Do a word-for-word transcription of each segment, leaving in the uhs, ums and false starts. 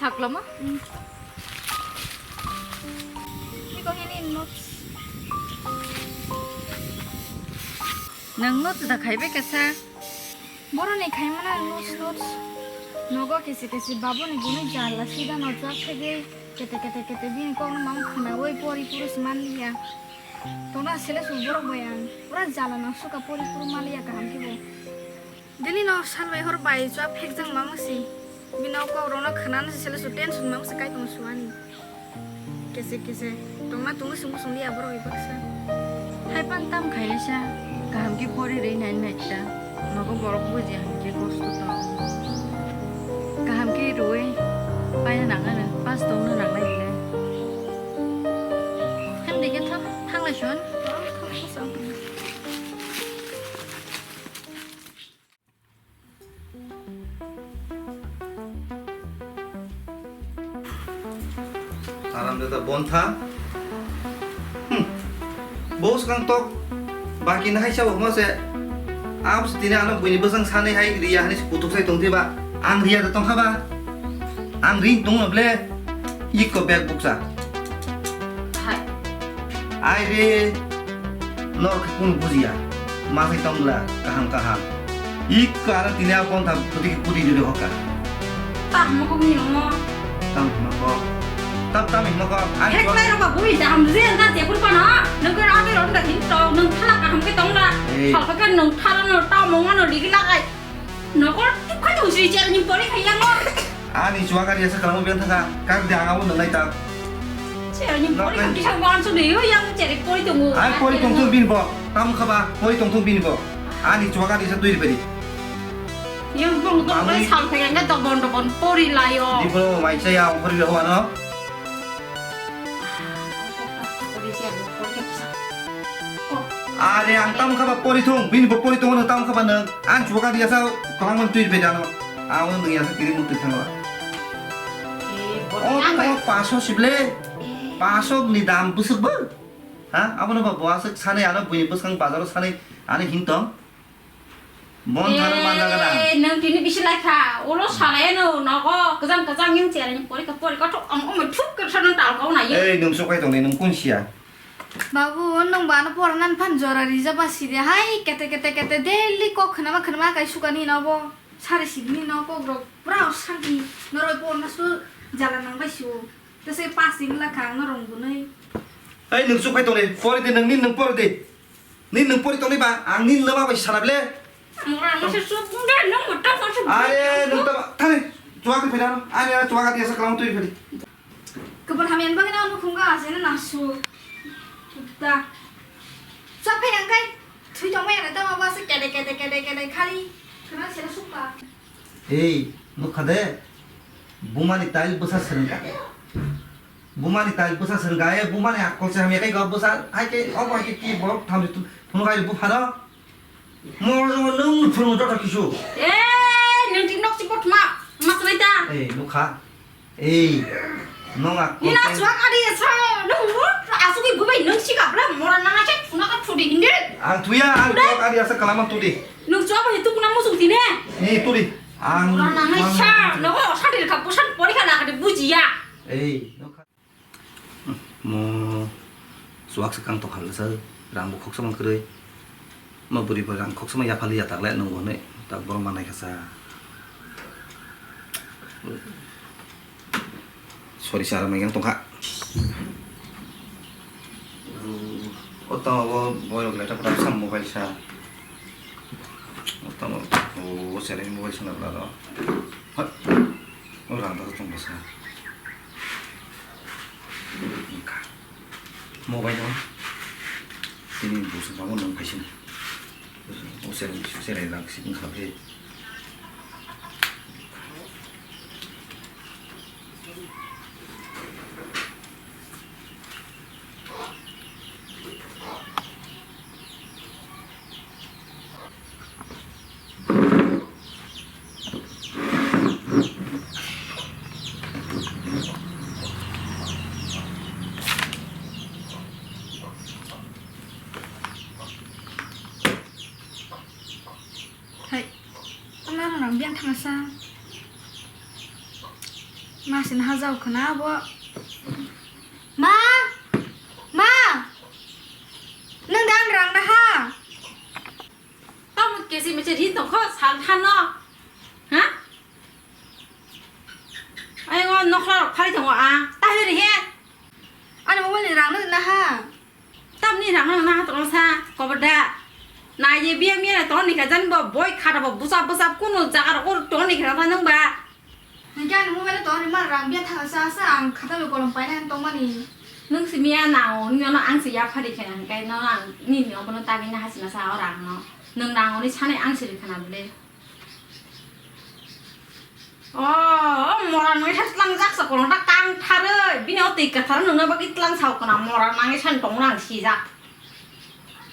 Aklama? Iko hini notes. Nang notes da khaibe kesa. Boroni khaimana notes, notes. Nogo kesi kesi baboni guni jala sida no jak thege. Kete kete kete bini kok no mang khna oi pori purus man liya. Tona sele su borok bai ang. Pura jala nang suka pori puru man liya kaham kibo. Dini no sal bai hor bai chua phek jang ma masi. Bini o kok rok no khna no sele su tension ma masi kai tong su ani. Kese kese tongma tongwi sung sung liya borok bai baksa. Hai pan tam khai sa kaham ki pori rei nai nai ta. Nogo borok bo je ham ki kosto tong. Kaham ki roi paina nang ano pas tong no nang nai le. Hem de ke thok thang lai son. Aram dada bontha. Hmm. Bo swkang tok. Baki nahai sabo huma se. Am se tini ano buini bwsang sanai hai riya hani se kutuk sai tong thiba. Ang riya da tong kha ba. Ang ring tong no ble. Ikko bag buksa. Hai. Ai re, no khe kunu bujiya. Ma sai tong bla, kaham kaham. Ikko ano tini a pon tha putih ke putih duri hoka. Tamo kok ni mo. Tam hima ko. Tam tam hima ko. Ai Hek ko. Lai ro ba bui dam je na te pur pa na. Nang ko ate ron da tin to, nang thala kaham ke tong la. Ei. Sal ka nang thala no tamo ma no ligi la ai. Nokol tukhai tong sui cher ni pori khai yang mo. Ani chuwa gari asa kamu biang thaka. Kar de ang abo nang nai ta. Cher ni pori khai kisa ban su de yo yang cher pori tong mo. Ai pori tong thung bin bo. Tam khaba pori tong thung bin bo. Ani chuwa gari asa tui beri. Yang bong tong lai sal khai yang to bon to bon pori layo. Di bro mai cha ya pori ho ano. Are ang tam khaba pori thung, bini bo pori thung no tam khaba nang. Ang chuka dia sa kalang man tui beda no. Ang nang ya sa kiri mutu thang ba. O to paso sible. Paso ni dam busuk ba. Ha, abo no ba bo asuk sani ano bini bwskang bazar sani ani hintong. Bon tharo manjagra. Eh, nang tini bisi lai kha. Ulo salai no nogo kajang kajang yung chera ni pori ka pori ka thok ang omo thuk ka thano tal ka na ye. Ei, nung sokai tong ni nung kun sia. Babu, nung ba no pora nan phan jora rija ba si de hai kete kete kete daily kok khna ma khna ma kai suka ni no bo. Sari si ni no kok rok pura santi noroi por na su jala nang bai su. Tese passing la kha ang norong gunai. Ei, nung sokai tong ni pori de nung ni nung pori de. Ni nung pori tongni ba, ang ni lama bai sana ble. Ang ora mo se sup nge nung mo ta ko sup. Are nung ta thani, chuak ke peda, ani ara chuak dia sa kalang tui pedi. Kebun hamian bagi na anu khunga ase na nasu. Kutta. Chuak pe yang kai. Thui tong mai ta ma ba se kede kede kede kede khali. Kena se suka. Ei, nukha de. Bumani tail bwsa srwngkha. Bumani tail bwsa srwngkha, e bumani akkol se hamya khe go bwsa, hai khe obo hai khe ki borok thamni phunuk hai buphano. Moro jongol nung phunuk joto kisu. E, nung tin nok si kothma, mas nai ta. Ei, nukha. Ei, nong akkol. Nina se chuak adi esa, nung asugwi bubai nung si kapra, mora nang ase phuna ka thudi hinde. Ang thuya, ang chuak adi asa kalama tudi. Nung chuak bai tu kuna musung tine. Ni tudi. Ang. Rana nai sa, nogo sadi ka pusan pori ka na ka bujiya. Ei, nokha. Mo chuak se kang tokha le sa, rang bo khoksa man kwrwi. Ma buri bo rang khoksa man yaphali ya tak le nung bo ne, tak borok manai kha sa. Sorry sir, mai yang tongkha. O tamo bo boy rok letter pora sam mobile sa. O tamo o sere mobile sa na bla do. Hot. O rang da tong basa. Mobile no. Tini busa kamu nang paisin. O sere sere rang sing kha phe. Hai, ano rang biang thangsa. Asina hajao khna abo. Ma! Ma! Nwng da ang rang naha? Tamo kesi mese ri tongkho sal thano. Ha? Ayo nokla rok phari tongo a. Tahiri he. Ani mobile ni rang nwng naha? Tamni rang nwng naha tongsa koboda. Na ye biya miya tongni kha jan bo boi khata bo busap busap kunu jaga rok tongni kha nwng ba. Hingke ani mobile to rima rang biya thang sa sa ang khata bai kolom paina tongmani. Nwng si miya nao, nini ono ang si yaphari khe nang kai no ang nini obono tagwi na hasina sa o rang no. Nwng nang oni sanai ang si rikha na bwle. O, o mora nang sa tlang jak sa kono ta kang tharoi. Bini o twi kathar nwng na bagwi tlang sa kono mora nang san tong nang si jak.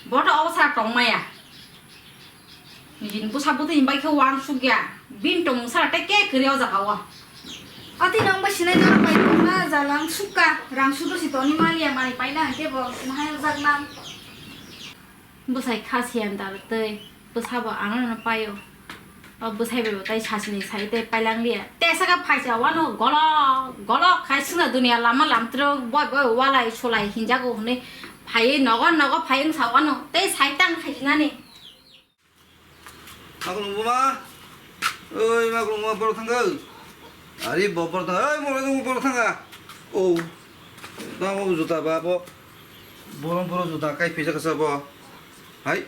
Boto o sa tong maya. Nini bwsa bwtwi ni bai khe uansuk ya. Bini tongmung sara tei khe kwrwi o jaga o. Ati nang bai sinai norok bai tongna jalang sukha. Rang sudo si toni maliya mani paina hake bo mahai jak nang. Bwsai kha siyan dal tei bwsa bo ano no paio. O bwsai bai bo tai sasini sai tei pailang liya. Tesa khe phaisa uano golok golok khai suna dunia lama lamtro boi boi walai sulai hinjago hwnwi phaiwi nogo nogo phai wngsa uano tei sai tang khaijinani. Maklung buma. Oi, maklung buma, borok thangkha. Ari bo borok thangkha. Oi, borok thangkha, borok thangkha. Oh. Tamo juta ba bo. Borok borok juta kai pisa kasa bo. Hai.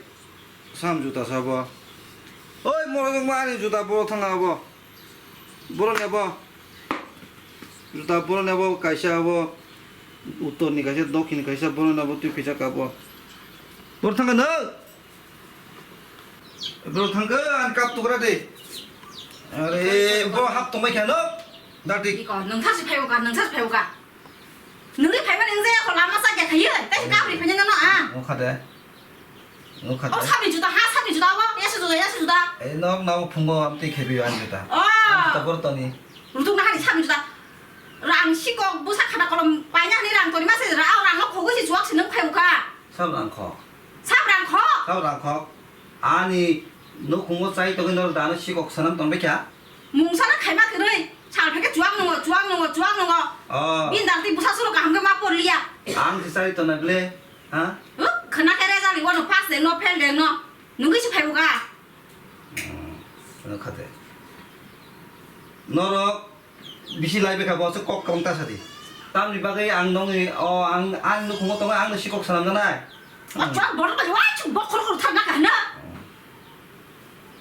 Sam juta sa bo. Oi, borok thangma ani juta borok thangkha bo. Borok ne bo. Juta borok ne bo kaisa bo. Uttor ni kaisa, dokhin ni kaisa, borok ne bo twi pisa ka bo. Borok thangkha no. Bro thangkha, ang kap tukra de. Are, bo hap tongbai kha no? Dati. Iko, nwng thasi phaibo ka, nwng thasi phaibo ka. Nwng ri phaiba nwng jaya kho lama sa kya khayo, tai kap ri phanya no a. Nokha de. Nokha de. O sabi juda, ha sabi juda o, yasi juda, yasi juda. E nok na phungo am tei khebi an juda. O. Am ta bor toni. Rutuk na hani sabi juda. Rang sikok busa khata kolom paina hani rang toni ma se ra, rang no khogwi si juak si nwng phaibo ka. Sab rang kho. Sab rang kho? Sab rang kho. Ani nukhungo chai tongwi norok dano sikok sanam tongbai kha? Mungsano khaima kwrwi. Sal phai khe chuang nungo, chuang nungo, chuang nungo. Oh. Bini dal twi bwsa suro kaham khe ma porliya. Ang se chai tongna ble, ha? Huh? Khwna khe result ni wano pass de no, fail de no. Nugwi se phaibo ka? Hmm, khwna kha de. Norok Bisi lai bekha bo se kok kwbang ta sadi. Tamni bagwi ang nongni o ang, ang nukhungo tongo, ang no sikok sanam nanai. O chwng borok bai wa chu bokhor khor thang na kahna.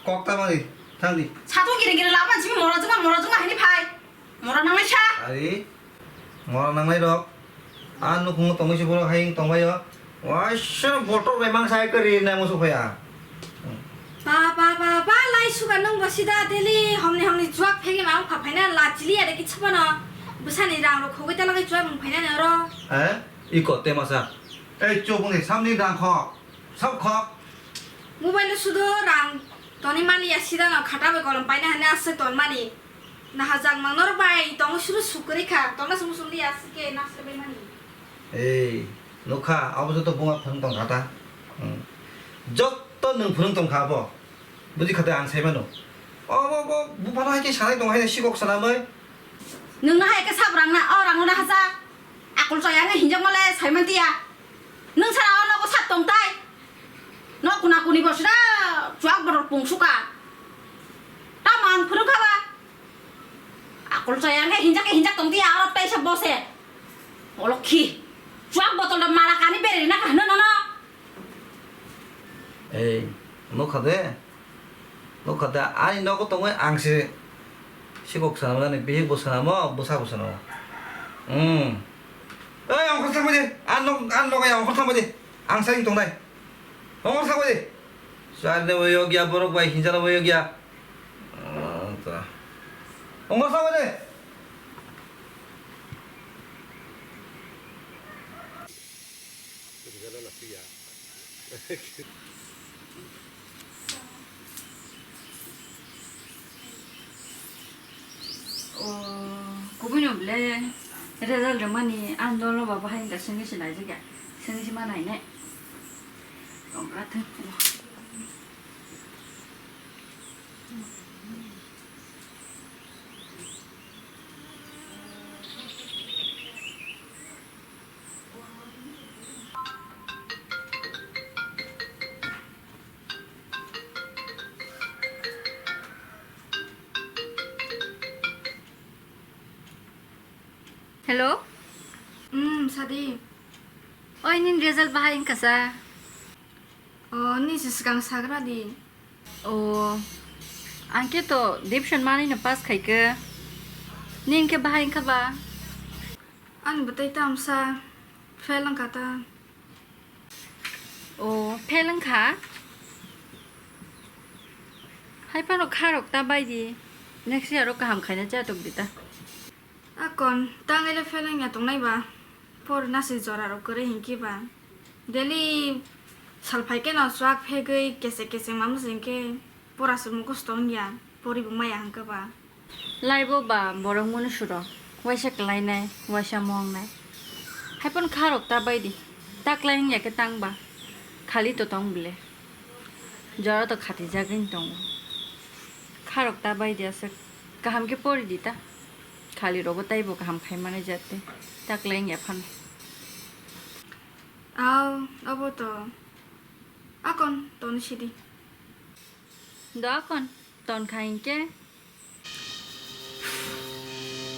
Kok ta mani thangdi. Satung giri giri laban simi mora juma, mora juma hini phai. Mora nangnai sa. Ari mora nangnai rok. A nukhungo tongwi se borok hai wng tongbaio. Waisa botor bai mangsa hai kwrwi nai musu phaiya. Ba, ba, ba, ba, lai suga nwng bo sida daily homni homni juak phegi ma wngkha phaina la chili ya de kitsa phano. Bwsani rang rok khogwi ta lagwi juak nwng phaina ni oro. Eh? Iko te masa. Ei choboni samni rang khok. Sab khok. Mobile o sudo rang toni mani ya sida no khata bai kolom paina hane aswk ton mani. Nahajak mang norok bai tongo suru sukri kha, tongna sung sung liya sike nasle bai mani. Ei, nukha, abo joto bunga phwrwng tong kha ta. Hmm. Joto nwng phwrwng tong kha abo. Buji kha ta ang sai mano. Obo, bo, buphano hai khe sanai tong hai sikok sanamwi. Nwng no hai khe sab rang na, o rang no na hacha. Akol chaya hinjak male sai man tiya. Nwng sara o nogo sat tong tai. No kuna kuni bo sida chuak borok pung suka. Tamo ang phuru kha ba. Akol chaya khe hinjak khe hinjak tong tiya aro tei se bose. Olokhi. Chuak botol da mala kani beri na kha no no no. Ei, nukha de. Nukha de, ani nogo tongwi ang se sikok swnamnani, bihik bo swnamo, bwsa bo swnamo. Hmm. Ei, ongkhor thangbai de. Ang nok, ang nogo ya ongkhor thangbai de. Ang sai tongnai. Ongkhor thangbai de. Charni bo yokya, borok bai hinjana bo yokya. Ah, ta. Ongkhor thangbai de. O, kubui no ble result rwmani ang dolo baba hai wngkha sengwi se naijak ya, sengwi se ma nainai. Congrats. Hello? Hmm, sadi. Oi, nini result bahai wngkha sa? O, nini se swkang sagra di. O, ang khe to division manwi no pass khaikhe. Nini khe bahai wngkha ba? Ani bwtwi tamsa fail wngkha ta. O, fail wngkha? Hai phano kha rok ta bai di. Next year o kaham khaina cha tok di ta. Akon, tang ele fail wngya tongnai ba. Por nasi jora rok kwrwi hinkhe ba. Daily sal phai khe no chuak phegwi kese kese mamo se hinkhe pora se mukhusto wngya. Pori bo maya hinkhe ba. Laibo ba borok munu suro. Waisa kwlainai, waisa mongnai. Hai phano kha rok ta bai di. Ta kwlai wngya khe tang ba. Khali to tong bile. Jora to khatijagwi tongo. Kharok ta bai di aswk. Kaham khe pori di ta. Khali rogo taibo kaham khai mani jat tei. Ta kwlai wngya phano. Aw, obo to. Akon, ton sidi. Do akon, ton kha hinkhe.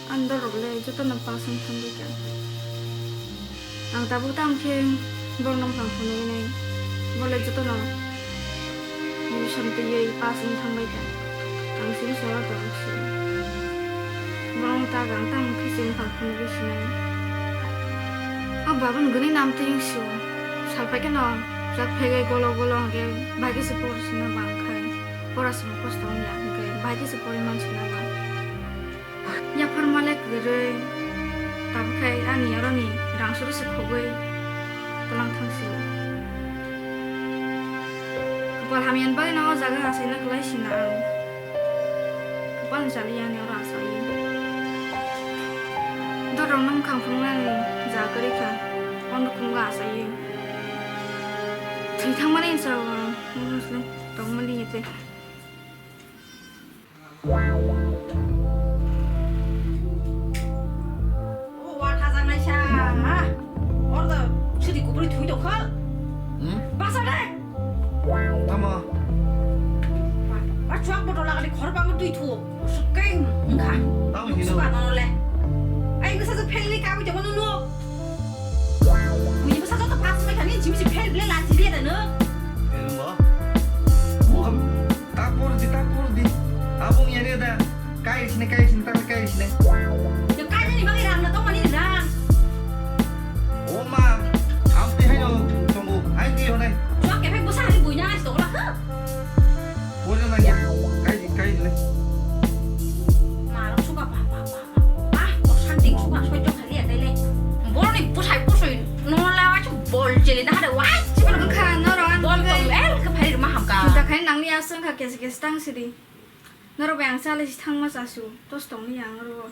Ang dol rok le joto no pass wng thang bai kha. Ang tabuk tamo khe borok no bwkhang phunugwi nai. Bo le joto no revision twiwi pass wng thang bai kha. Ang simi sora to si. Borok no ta ang tamo khe se bwkhang phunugwi sinai. O baba ni gwnwi nam twi wng sio. Sal pai khe no jak phegwi golo golo hwnkhe bai khe se por sina bang khai. Pora simo kosto wngya hwnkhe bai khe se pori man sina bang. Yaphar male kwrwi, tabuk khai ani oroni rang suri se khogwi twlang thang sio. Kwpal hamya ni bagwi no o jaga achaina kwlai sina ang. Kwpal ni chaliya ani oro achaiwi. Dor rok no mwkhang phunuknani jaga kwrwi kha, o nukhungo achaiwi. Thwi thangmani hinsa o ang, tongmani hinwi tei. O, wa thajaknai sa, ha? Ordo sidi kubri thui tongkha. Hmm? Basa de. Tamo? Ba, ba, chuak botol lagani khor bango twi thu. Sukai wngkha. Tamo hino? Suka nono le. Ai, wngkha sa family ka bai tongma nunu. Buini bwsa joto pass wngkha ni, jimsi fail ble lachi liya da no. Fail wngkha? Moham. Tak por di, tak por di. Abong ya da. Kai sini, kai sini, tak kai sini. Ya kai ni bagi rang na tong mani rang. O ma, am pi hai no tong bu, hai di honai. Chua ke phek busa hari buina ais tong la ha. Por na ya, kai di, kai sini. Ma rok suka pa pa pa. Ah, o santi suka soi to khali atai le. Boroni pusai pusoi no la wa chu bol chili na hare wa. Wngkha norok ani bol bagwi to el khe phai ma hamka. Juda khai nangni aswk kha kesi kesi tang sidi. Norok bai ang chalai si thangma chasu. Tos tongli ang oro.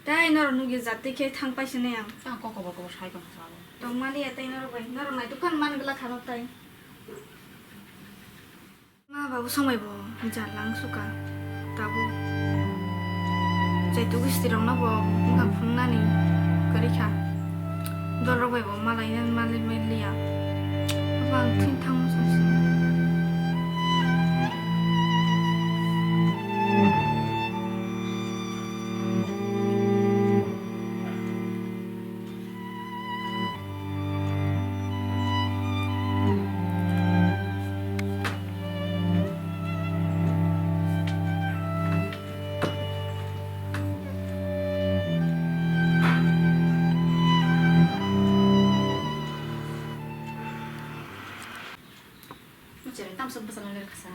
Tai norok nugya jatwi khe thang paisini ang. Ang kok kobor kobor sai tong sa. Tongmani atai norok bai. Norok naituk khan man gla khanok tai. Ma babu somai bo jar lang suka tabuk. Jaitu gisti rok no bo wngkha phunuknani kwrwi kha. Dol rok bai bo malai nani malai mai liya. Abo ang thwi thangma sasi. Muchari tamsa bwsala lir khasa.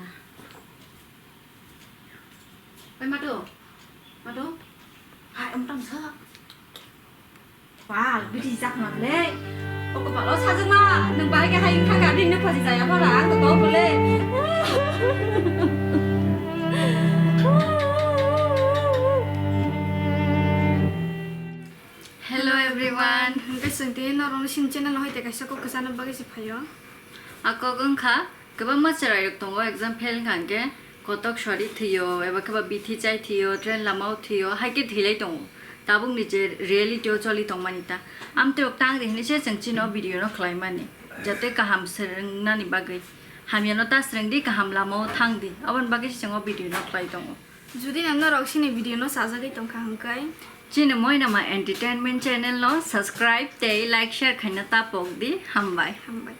Oi madu, madu, hai wng tong sa. Pal, bidi jak man le. O kopalo sajwkma, nwng bahai khe hai wngkha kha, bini nokha si jaya phara, ang to tok bole. Hello everyone. Hwnkhe chwng tini norokno chini channel o hai tei kaisa kok kwchana bagwi se phaio. A kok wngkha, kwbangma chwrairok tongo exam fail wngkha hwnkhe kotok sori thwio, eba khe ba bithi chai thwio, train lama o thwio, hai khe thwilai tongo. Tabukni je reality o choli tongmani ta. Amtwirok tang di hinwi se chwng chini o video no khlaimani. Jate kaham swrwngnani bagwi. Hamya no ta swrwng di, kaham lama o thang di. Aboni bagwi se chwng o video no khlai tongo. Jodi norok chini video no chajagwi tongkha hwnkhe, chini Moinama Entertainment channel no subscribe tei like share khaina ta pok di. Hambai. Hambai.